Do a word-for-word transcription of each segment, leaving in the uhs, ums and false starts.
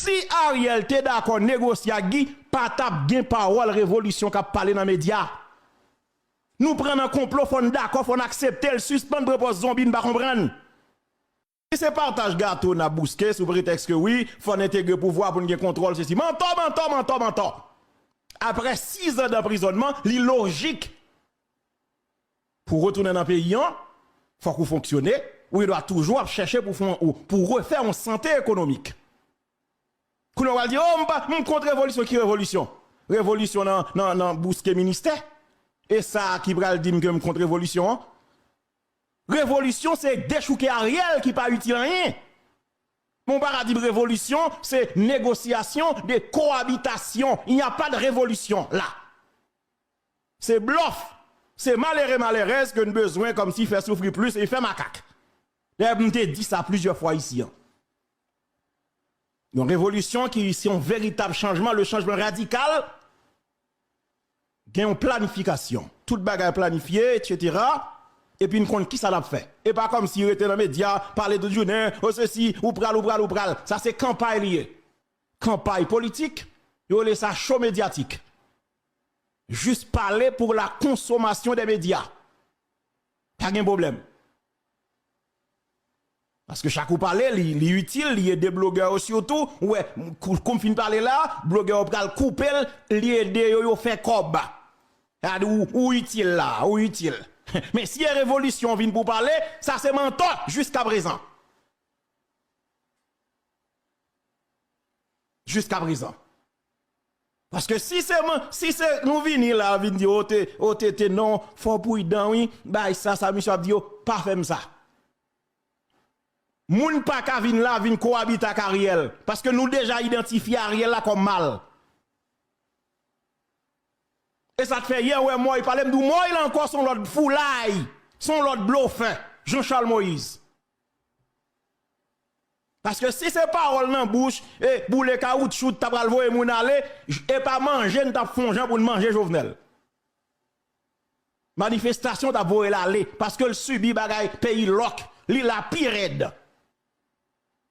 Si Ariel te dakò negosye ak Guy, pa t ap gen pawòl revolisyon k ap pale nan medya. Nou pran nan konplo, fò n dakò, fò n aksepte l, sispann pran pòz zonbi, n pa konprann. Si se pataj gato n ap bouske sou pretèks ke wi, fò n entegre pouvwa pou n gen kontwòl, sesi. Mantò, mantò, mantò, mantò. Apre sis an danprizònman, li lojik pou w retounen nan peyi an, fòk ou fonksyone, ou gen dwa toujou ap chèche pou fè yon, pou refè yon sante ekonomik. Kounye a w pral di, o, m pa, m kont revolisyon. Ki revolisyon? Revolisyon nan, nan, nan bouske ministè? E sa ki pral di m ke m kont revolisyon an? Revolisyon se dechouke Ariel ki pa itil anyen. Men w pa ka di m revolisyon se negosyasyon de koabitasyon. Il n'y a pas de révolution là. Se blòf. Se malere malerèz ke n bezwen kòmsi fè soufri plis e fè makak. Dayè, m te di sa plizyè fwa isi an. Yon revolisyon ki se yon veritab chanjman, le changement radical, gen yon planifikasyon. Tout bagay planifye, etsetera. Epi n konn kisa n ap fè. E pa kòmsi rete nan medya, pale tout jounen, o sesi, ou pral, ou pral, ou pral. Sa se kanpay li ye. Kanpay politik, yo rele sa cho medyatik. Jis pale pou la konsomasyon de medya. Pa gen pwoblèm. Paske chak ou pale, li, li itil, li ede blogè yo sitou. Ou wè, kou, kou m fin pale la, blogè yo pral koupe l, li ede yo, yo fè kòb. Gade, ou, ou itil la, ou itil. Men si e revolisyon vin pou pale, sa se mantò jiskaprezan. Jiskaprezan. Paske si se mwen, si se nou vini la, vin di, o te, o te, te non, fò pridan wi, bay sa, sa misye ap di yo, pa fè m sa. Moun pa ka vin la, vin kowabite ak Ariel, paske nou deja idantifye Ariel la kòm mal. E sa k fè yè, ou wè Mòy pale, m di w, Mòy la ankò se yon lòt foulay, se yon lòt blofè, Jean Charles Moïse. Paske si se pawòl nan bouch, e boule kawoutchou t ap pral voye moun ale, e pa manje n t ap fè yon jan pou n manje Jovenel. Manifestasyon t ap voye l ale, paske l sibi bagay peyi lòk, li la pi rèd.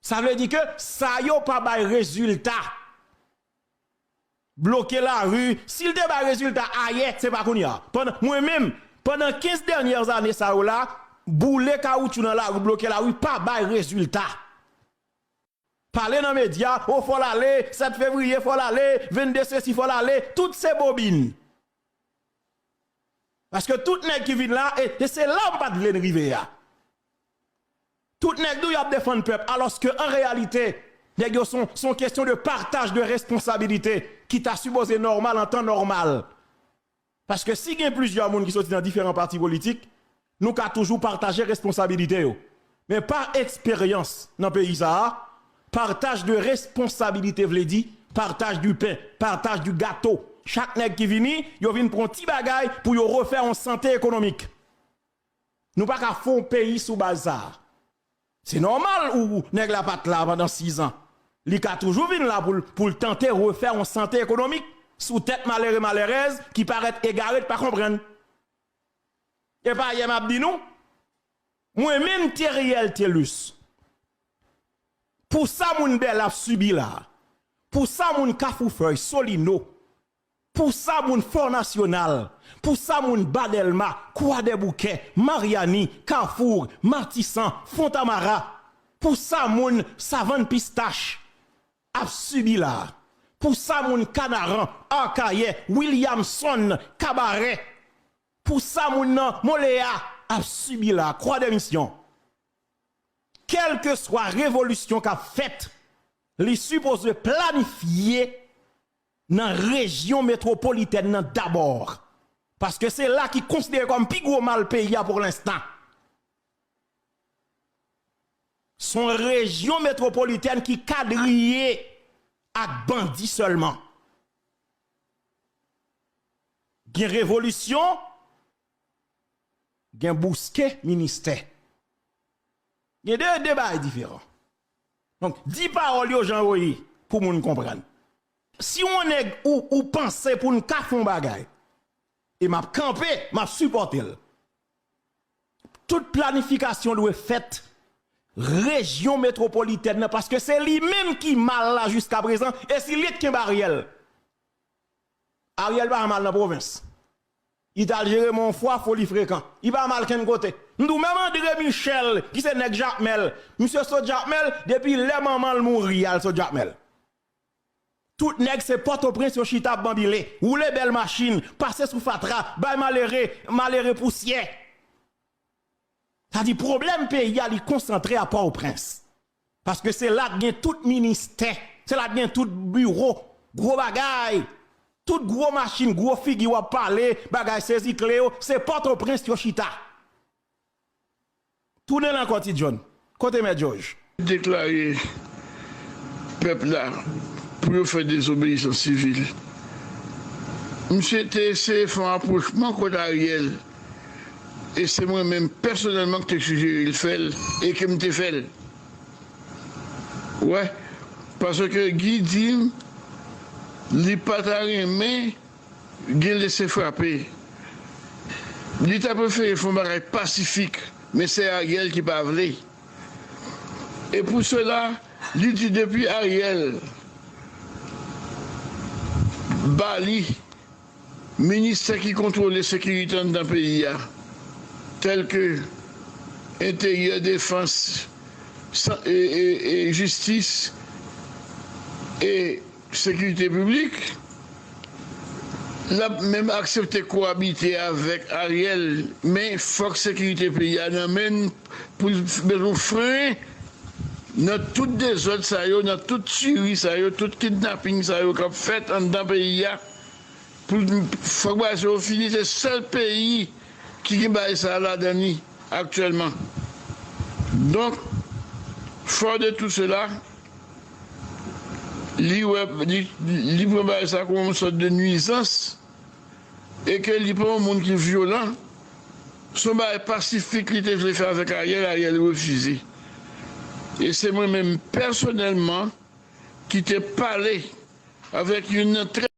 Sa vle di ke sa yo pa bay rezilta. Bloke lari, si l te bay rezilta ayè, se pa kounye a. Pandan, mwen menm, pandan kenz dènyè zane sa yo la, boule kawoutchou nan lari, bloke lari, pa bay rezilta. Pale nan medya, o fò l ale, sèt fevriye fò l ale, vennde sesi fò l ale, tout se bobin. Paske tout nèg ki vin la, e, e se la m pa t vle n rive a. Tout nèg di w y ap defann pèp, alòske an reyalite, nèg yo se yon, se yon kesyon de pataj de responsabilite ki ta sipoze nòmal an tan nòmal. Paske si gen plizyè moun ki soti nan diferan pati politik, nou ka toujou pataje responsabilite yo. Men pa eksperyans nan peyi sa a, pataj de responsabilite vle di pataj du pain, pataj du gâteau. Chak nèg ki vini, yo vin pran yon ti bagay pou yo refè yon sante ekonomik. Nou pa ka fè yon peyi sou baz sa a. Se nòmal ou nèg la pa t la pandan sis an. Li ka toujou vin la pou l, pou l tante refè yon sante ekonomik sou tèt malere malerèz ki parèt egare, t pa konprann. E pa yè m ap di nou, mwen menm Theriel Thelus, pou sa moun Bèlè ap sibi la, pou sa moun Kafou Fèy, Solino, pou sa moun Fò Nasyonal, pou sa moun Ba Dèlma, Kwadèboukè, Maryani, Kafou, Matisan, Fontamara, pou sa moun Savann Pistach ap sibi la, pou sa moun Kanaran, Akayè, Williamson, Kabarè, pou sa moun nan Moleya ap sibi la, Croix des Missions. Kèlkeswa revolisyon k ap fèt, li sipoze planifye nan rejyon metwopolitèn nan dabò. Paske se la ki konsidere kòm pi gwo mal peyi a pou lenstan. Se yon rejyon metwopolitèn ki kadriye ak bandi sèlman. Gen revolisyon, gen bouske ministè. Gen de, de bagay diferan. Donk, di pawòl yo jan yo ye pou moun konprann. Si yon nèg ou, ou panse pou n ka fè yon bagay, e m ap kanpe, m ap sipòte l. Tout planifikasyon dwe fèt rejyon metwopolitèn nan, paske se li menm ki mal la jiska prezan, e si li t kenbe Ariel. Ariel pa mal nan pwovens. Li t al jere men yon fwa, foli frekan. Li pa mal kenn kote. M di w, menm André Michel, ki se nèg Jakmèl, misye sot Jakmèl, depi lè manman l mouri, al sot Jakmèl. Tout nèg se Pòtoprens yo chita ap banbile, woule bèl machin, pase sou fatra, bay malere, malere pousyè. Sa di pwoblèm peyi a li konsantre a Pòtoprens. Paske se la k gen tout ministè, se la k gen tout biwo, gwo bagay, tout gwo machin, gwo figi w ap pale, bagay sezi kle yo, se Pòtoprens yo chita. Tounen l ankò, Ti John. Kote Mèt Jòj? Deklare pèp la pou yo fè dezobeyisans sivil. Misye te eseye fè yon apwochman kont Ariel. E se mwen menm pèsonèlman ki te sijere l fè l e ke m te fè l. Wè, paske Guy di m li pa ta renmen gen lese frape. Li ta prefere fè yon bagay pasifik, men se Ariel ki pa vle. E pou sela, li di depi Ariel ba li ministè ki kontwole sekirite anndan peyi a, tèl ke enteryè, defans, san- e, e, e jistis e sekirite piblik, l ap menm aksepte kowabite avèk Ariel, men fòk sekirite peyi a nan men l pou l met yon fren nan tout dezòd sa yo, nan tout tiri sa yo, tout kidnaping sa yo k ap fèt anndan peyi a. Pou fòk bagay sa yo fini, se sèl peyi ki gen bagay sa a ladan li aktyèlman. Donk, fò de tou sela, li wè, li, li pran bagay sa kòm yon sòt de nwizans e ke li pa yon moun ki vyolan. Se yon bagay pasifik li te vle fè avèk Ariel, Ariel refize. E se mwen menm pèsonèlman ki te pale avèk youn nan trè